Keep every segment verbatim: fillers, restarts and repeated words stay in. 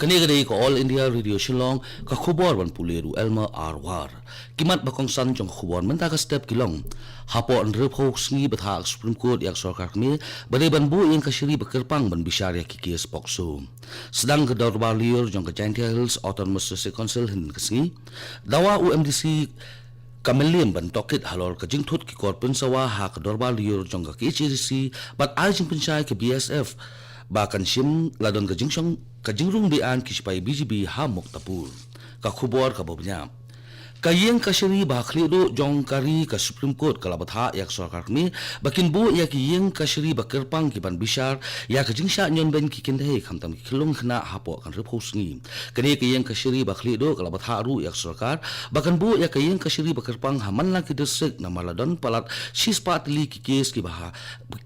Kane ka dei ka All India Radio Shillong, ka khubor ban pule da u Elmer R War. Ki mat ba kongsan jong ka khubor mynta ka step ki long: Hapoh hynriewphew sngi ba thah ka Supreme Court ïa ka sorkar kmie ba dei ban buh ïa ka kashari ba kyrpang ban bishar ïa ki kes POCSO. Sdang ka dorbar lyiur jong ka Jaintia Hills Autonomous District Council hynnin ka sngi. Dawa u MDC ka Mylliem ban tohkit halor ka jingthut ki kor pynsawa ha ka dorbar lyiur jong ka KHADC bad ai jingpynshai ka BSF ba kan shim la don ka jingshong, ka jingrung beiñ ki shipai BGB ha Muktapur. Ka khubor kaba bniah: Ka ïing kashari ba khlieh duh jong ka ri ka Supreme Court ka la bthah ïa ka sorkar kmie ba kin buh ïa ki ïing kashari ba kyrpang ki ban bishar ïa ka jingshah ñion beiñ ki kynthei khamtam ki khyllung khynnah hapoh ka hynriewphew sngi. Kane ka ïing kashari ba khlieh duh ka la bthah ruh ïa ka sorkar ba kan buh ïa ka ïing kashari ba kyrpang ha man la ki district namar la don palat shispah tylli ki kes kiba ha,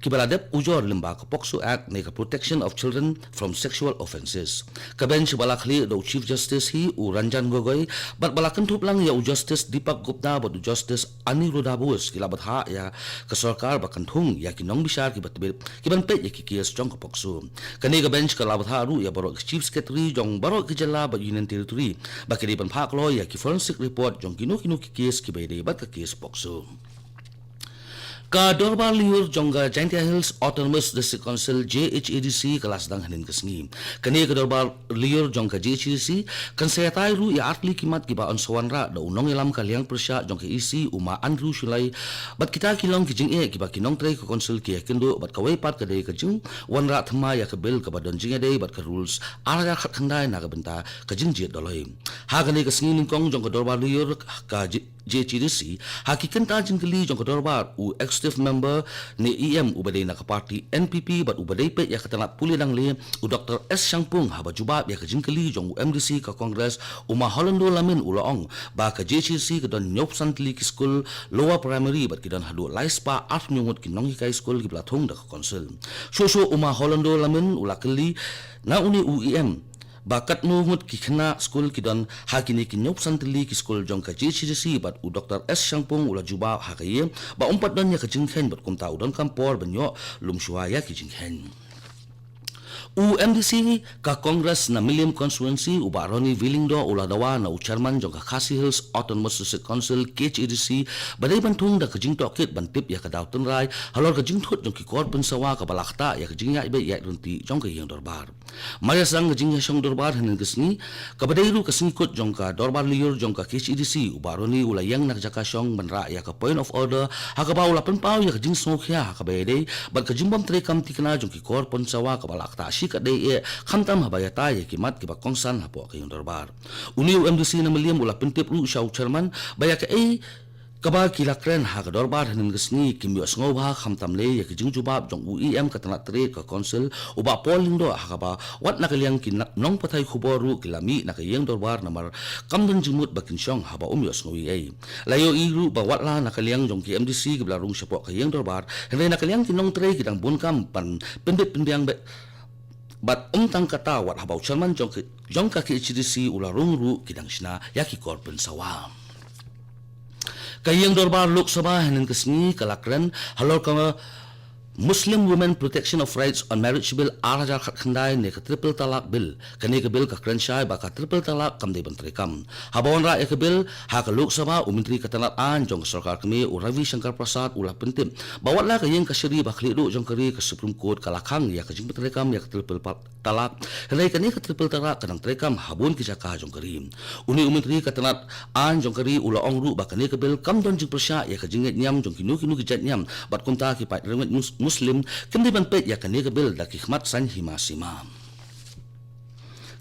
kiba la dep ujor lyngba ka POCSO Act ne ka Protection of Children from Sexual Offences. Ka bench ba la khlieh da u Chief Justice hi u Ranjan Gogoi bad ba la kynthup lang ïa u Justice Deepak Gupta bad u Justice Aniruddha Bose ki la bthah ïa ka sorkar ba kan thung ïa ki nongbishar kiba tbit ki ban peit ïa ki kes jong ka POCSO. Kane ka bench ka la bthah ruh ïa baroh ki Chief Secretary jong baroh ki jylla bad Union Territory ba ki dei ban phah kloi ïa ki forensic report jong kino kino ki kes kiba ïadei bad ka kes POCSO. Ka dorbar lyiur jong ka Jaintia Hills Autonomous District Council, JHADC, ka la sdang hynnin ka sngi. Kane ka dorbar lyiur jong ka JHADC kan sa ïatai ruh ïa artylli ki mat kiba yn sa wanrah da u nongïalam ka liang pyrshah jong ka EC u Ma Andrew Shullai bad kita ki long ki jingeh kiba ki nongtrei ka council ki ïakynduh bad kawei pat ka dei ka jingwanrah thymmai ïa ka bill kaba don jingïadei bad ka rules ar hajar khatkhyndai na ka bynta ka jingjied doloi. Ha kane ka sngi nyngkong jong ka dorbar lyiur ka J-, JHADC, ha ki kynta jingkylli jong ka dorbar, u Executive Member ne EM uba dei na ka party NPP bad uba dei peit ïa ka tnat pule dang leh, u Doctor S Shangpung, haba jubab ïa ka jingkylli jong u MDC ka Congress u Ma Hollando Lamin u la ong ba ka JHADC ka don hynñiewphew san tylli ki skul lower primary bad ki don haduh laispah arphew ngut ki nonghikai skul kiba la thung da ka council. Shuh shuh u Ma Hollando Lamin u la kylli na une u EM ba katno ngut ki khynnah skul ki don ha kine ki hynñiewphew san tylli ki skul jong ka JHADC bad u Doctor S Shangpung u la jubab ha ka ïing ba um pat don ïa ka jingkheiñ bad kumta u donkam por ban ïoh lum shuwa ïa ki jingkheiñ. U MDC ka Congress na Mylliem constituency u Bah Ronnie V Lyngdoh u la dawa na u chairman jong ka Khasi Hills Autonomous District Council, KHADC, ba dei ban thung da ka jingtohkit ban tip ïa ka daw tynrai halor ka jingthut jong ki kor pynsawa kaba la ktah ïa ka jingïaid beit ïaid ryntih jong ka ïing dorbar. Mar ïa sdang ka jingïashong dorbar hynnin ka sngi, kaba dei ruh ka sngi kut jong ka dorbar lyiur jong ka KHADC, u Bah Ronnie u la ïeng na ka jaka shong ban rah ïa ka point of order, ha kaba u la pynpaw ïa ka jingsngewkhia ha kaba ïadei bad ka jingbym treikam thikna jong ki kor pynsawa kaba la ktah shikatdei eh, khamtam haba ïatai ïa ki mat kiba kongsan hapoh ka ïing dorbar. Une u MDC na Mylliem u la pyntip ruh sha u chairman ba ïa kaei kaba ki la kren ha ka dorbar hynnin ka sngi kim ïohsngew bha, khamtam lei ïa ka jingjubab jong u EM ka tnat trei ka council u Bah Paul Lyngdoh, ha kaba wat na ka liang ki na-, nongpathai khubor ruh ki la mih na ka ïing dorbar namar kam don jingmut ba kin shong haba um ïohsngew ei ei. La ïohi ruh ba wat la na ka liang jong ki MDC kiba la rung shapoh ka ïing dorbar, hynrei na ka liang ki nongtrei ki dang bun kam ban pynbit pynbiang bad um tang kata wat haba u chairman jong ka, jong ka KHADC u la rung ruh ki dang shna ïa ki kor pynsawa. Ka ïing dorbar Lok Sabha hynnin ka sngi ka la kren halor ka Muslim Women Protection of Rights on Marriage Bill ar hajar khatkhyndai ne ka Triple Talaq Bill. Kane ka bill ka kren shai ba ka Triple Talaq kam dei ban treikam. Haba wanrah ïa ka bill ha ka Lok Sabha, u Myntri ka tnat aiñ jong ka sorkar kmie u Ravi Shankar Prasad u la pyntip ba wat la ka ïing kashari ba khlieh duh jong ka ri ka Supreme Court ka la khang ïa ka jingpyntreikam ïa ka Triple Pa-, Talaq, hynrei kane ka Triple Talaq ka dang treikam ha bun ki jaka jong ka ri. Une u Myntri ka tnat aiñ jong ka ri u la ong ruh ba kane ka bill kam don jingpyrshah ïa ka jingngeit niam jong kino kino ki jait niam bad kumta ki paid riewngeit Mus-, Muslim kim dei ban peit ïa kane ka bill da ki khmat saiñ hima sima.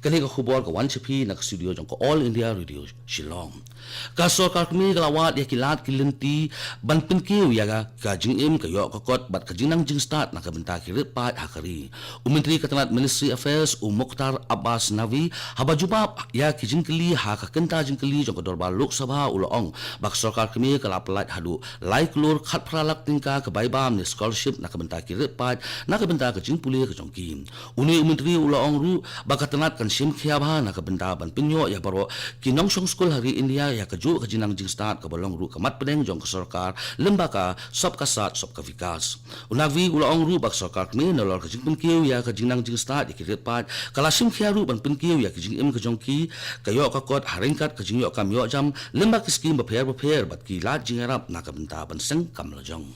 Kane ka khubor ka wan sha phi na ka studio jong ka All India Radio Shillong. Ka sorkar kmie ka la wad ïa ki lad ki lynti ban pynkiew ïa ka, ka jingim, ka ïoh ka kot bad ka jingnang jingstad na ka bynta ki rit paid ha ka ri. U Myntri ka tnat Ministry Affairs u Mukhtar Abbas Naqvi haba jubab ïa ki jingkylli ha ka kynta jingkylli jong ka dorbar Lok Sabha u la ong ba ka sorkar kmie ka la pyllait haduh lai klur khatphra lak tyngka ka bai bam ne scholarship na ka bynta ki rit paid na ka bynta ka jingpule ka jong ki. Une u Myntri u la ong ruh ba ka tnat kan shim khia bha na ka bynta ban pynïoh ïa baroh ki nongshong skul ha ri India ïa kajuh ka jingnang jingstad kaba long ruh ka mat pdeng jong ka sorkar lyngba ka Sabka Saath Sabka Vikas. U Naqvi u la ong ruh ba ka sorkar kmie nalor ka jingpynkiew ïa ka jingnang jingstad ïa ki riewpaid ka la shim khia ruh ban pynkiew ïa ka jingim ka jong ki, ka ïoh ka kot ha ryngkat ka jingïoh kam ïoh jam lyngba ki skim bapher bapher bad ki lad jingïarap na ka bynta ban seng kam lajong.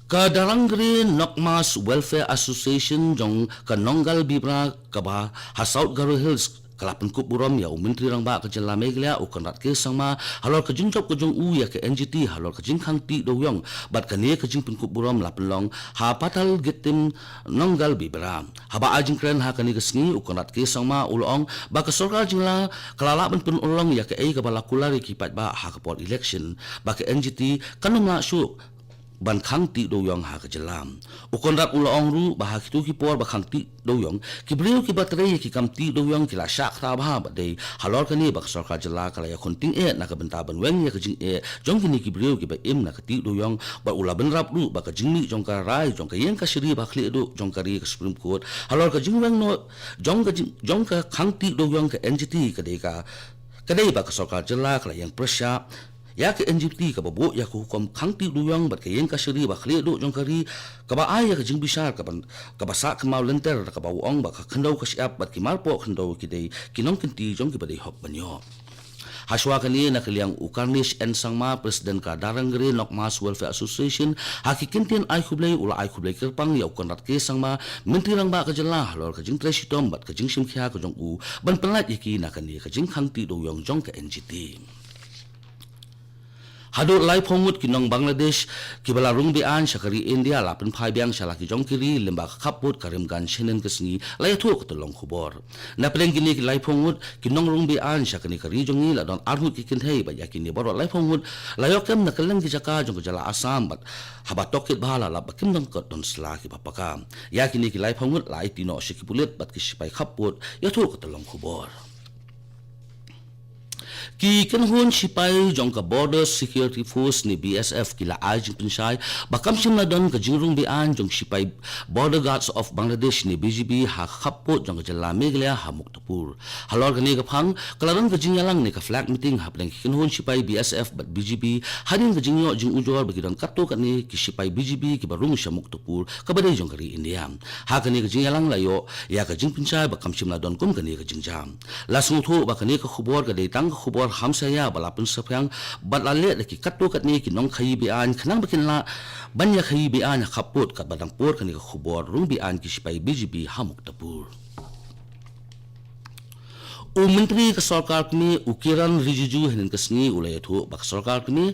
Ka Darangre Nokmas Welfare Association jong ka Nonggal Bibra kaba ha South Garo Hills ka la pynkup burom ïa u Myntri Rangbah ka jylla Meghalaya u Conrad K Sangma halor ka jingjop ka jong u ïa ka N G T halor ka jingkhang tih dewïong, bad kane ka jingpynkup burom la pynlong ha Patal Gittim Nonggal Bibra. Haba ai jingkren ha kane ka sngi u Conrad K Sangma u la ong ba ka sorkar jylla ka la lah ban pynurlong ïa kaei kaba la kular ïa ki paidbah ha ka por election ba ka N G T kan ym lah shuh ban khang tih dewïong ha ka jylla. U Conrad u la ong ruh ba ha kito ki por ba khang tih dewïong ki briew kiba trei ïa ki kam tih dewïong ki la shah kata bha bad dei halor kane ba ka sorkar jylla ka la ïakhun tyngeh na ka bynta ban weng ïa ka jingeh jong kine ki briew kiba im na ka tih dewïong, bad u la bynrap ruh ba ka jingmih jong ka rai jong ka ïing kashari ba khlieh duh jong ka ri ka Supreme Court halor ka jingweng noh jong ka jing, jong ka khang tih dewïong ka N G T ka dei ka, ka dei ba ka sorkar jylla ka la ïeng pyrshah ïa ka N G T kaba buh ïa ka hukum khang tih dewïong bad ka ïing kashari ba khlieh duh jong ka ri kaba ai ïa ka jingbishar kaba, kaba sah kynmaw lynter da kaba u ong ba ka khyndew ka shyiap bad ki marpoh khyndew ki dei ki nongkynti jong kiba dei hok ban ïoh. Hashwa kane na ka liang u Karnish N Sangma, President ka Darangre Nokmas Welfare Association, ha ki kyntien ai khublei u la ai khublei kyrpang ïa u Conrad K Sangma, Myntri Rangbah ka jylla halor ka jingtrei shitom bad ka jingshim khia ka jong u ban pynlait ïa ki na kane ka jingkhang tih dewïong jong ka N G T. Haduh laiphew ngut ki nong Bangladesh kiba la rung be-aiñ sha ka ri India la pynphai biang sha la ki jong ki ri lyngba ka khappud ka Karimganj hynnin ka sngi, la ïathuh ka tyllong khubor. Na pdeng kine ki laiphew ngut ki nong rung be-aiñ sha kane ka ri jong ngi la don ar ngut ki kynthei bad ïa kine baroh laiphew ngut la ïoh kem na kylleng ki jaka jong ka jylla Assam bad haba tohkit bha la lap ba kim don kot don sla kiba paka. Ïa kine ki laiphew ngut la aiti noh sha ki pulit bad ki sipai khappud, ïathuh ka tyllong khubor. Ki kynhun sipai jong ka Border Security Force ne B S F ki la ai jingpynshai ba kam shym la don ka jingrung be-aiñ jong sipai Border Guards of Bangladesh ne B G B ha ka khappud jong ka jylla Meghalaya ha Muktapur. Halor kane ka phang ka la don ka jingïalang ne ka flag meeting hapdeng ki kynhun sipai B S F bad B G B hadien ka jingïoh jingujor ba ki don katto katne ki sipai B G B kiba rung sha Muktapur kaba dei jong ka ri India. Ha kane ka jingïalang la ïoh ïa ka jingpynshai ba kam shym la don kum kane ka jingjia. La sngewthuh ba kane ka khubor ka dei tang ka khubor hamsaïa ba la pynsaphriang bad la leh da ki katto katne ki nongkhaïi be-aiñ khnang ba kin lah ban ïakhaïi be-aiñ ha khappud, katba dang por kane ka khubor rung be-aiñ ki sipai B G B ha Muktapur. U Myntri ka Sorkar Kmie u Kiren Rijiju hynnin ka sngi u la ïathuh ba ka Sorkar Kmie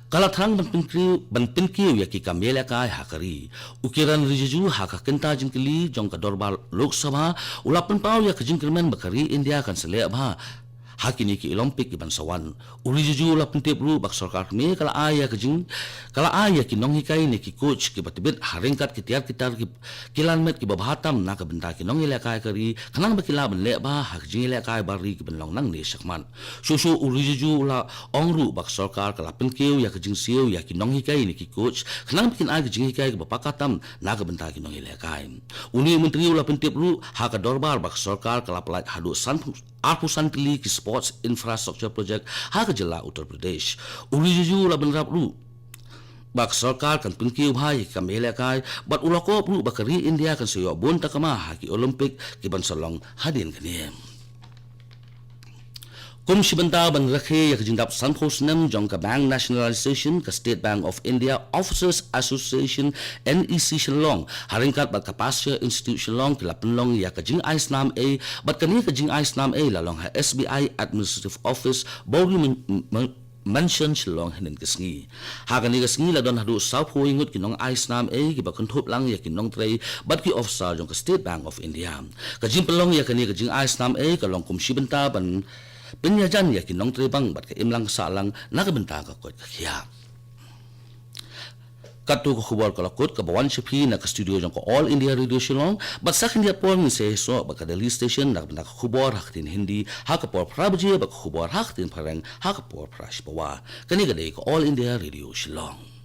ka la thrang ban pynkiew, ban pynkiew ïa ki kam ïalehkai ha ka ri. U Kiren Rijiju ha ka kynta jingkylli jong ka Dorbar Lok Sabha u la pynpaw ïa ka jingkyrmen ba ka ri India kan sa leh bha ha kine ki Olympic kiban sa wan. U Rijiju u la pyntip ruh ba ka Sorkar Kmie ka la ai ïa ka jing, ka la ai ïa ki nonghikai ne ki coach kiba tbit ha ryngkat ki tiar ki tar ki, ki lanmet kiba bha tam na ka bynta ki nongïalehkai ka ri khnang ba ki lah ban leh bha ha ka jingïalehkai bar ri kiban long nangne shakhmat. Shuh shuh u Rijiju u la ong ruh ba ka sorkar ka la pynkiew ïa ka jingsiew ïa ki nonghikai ne ki coach khnang ba kin ai ka jinghikai kaba paka tam na ka bynta ki nongïalehkai. Une u Myntri u la pyntip ruh ha ka dorbar ba ka sorkar ka la pyllait haduh san, arphew san tylli ki sports infrastructure project ha ka jylla Uttar Pradesh. U Rijiju u la bynrap ruh ba ka sorkar kan pynkiew bha ïa ki kam ïalehkai bad u la kup ruh ba ka ri India kan sa ïoh bun takma ha ki Olympic kiban sa long hadien kane. Kum shi bynta ban rakhe ïa ka jingdap sanphew snem jong ka Bank Nationalisation, ka State Bank of India Officers Association, N E C Shillong, ha ryngkat bad ka Pasteur Institute Shillong ki la pynlong ïa ka jingai snam ei, bad kane ka jingai snam ei la long ha S B I Administrative Office, Bowery Man-, Man-, Mansion Shillong hynnin ka sngi. Ha kane ka sngi la don haduh sawphew wei ngut ki nongai snam ei kiba kynthup lang ïa ki nongtrei bad ki officer jong ka State Bank of India. Ka jingpynlong ïa kane ka jingai snam ei ka long kum shi bynta ban pynïajan ïa ki nongtrei bank bad ka imlang sahlang na ka bynta ka koit ka khiah. Katto ka khubor ka la kut kaba wan sha phi na ka studio jong ka All India Radio Shillong, bad sa khyndiat por ngin sa ïasoh bad ka Delhi Station na ka bynta ka khubor ha ka ktien Hindi ha ka por phra baje bad ka khubor ha ka ktien Phareng ha ka por phra shi pawa. Kane ka dei ka All India Radio Shillong.